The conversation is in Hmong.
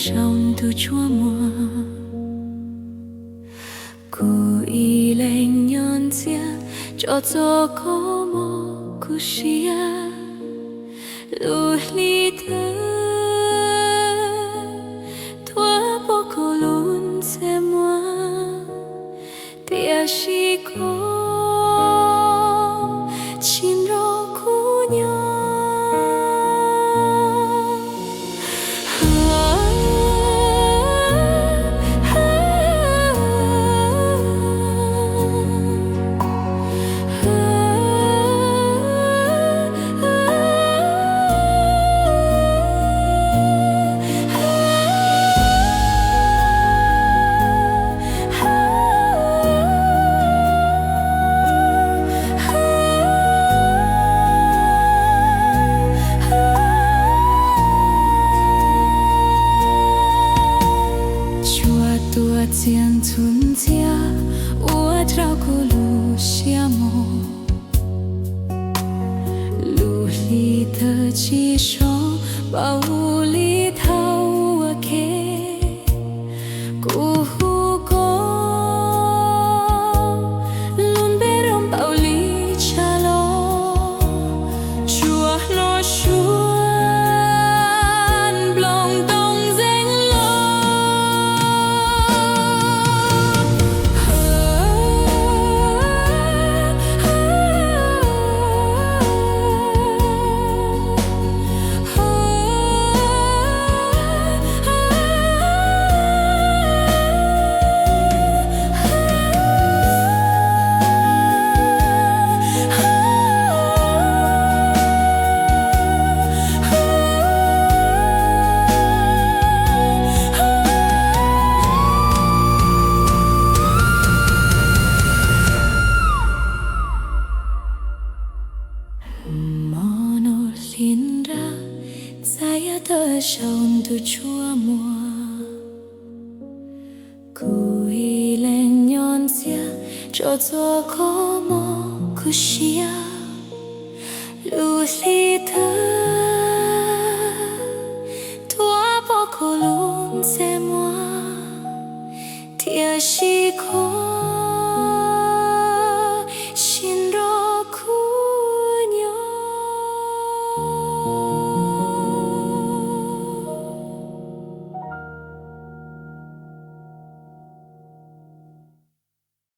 saum ntuj tshua muag. Kuv ib leeg nyob ntxias tso txoj koob mob kuv siab. Lub hli thawj tuaj pom kuv lub ntsej muag, tiam sis koj tsis nrog kuv nyob. Tsuas tuaj txias ntxhw ntxiag ua rau kuv lub siab mus. Lub hli thawj tsis so npaum li thaum ua ke. Kuv hu koj lub npe rau npaum li tshaj los, tsuas hnov suab nplooj ntoo zeeg los. Hmo no hli nra txais yav tawm saum ntuj tshua muag. Kuv ib leeg nyob ntxias tso txoj koob mob kuv siab. Lub hli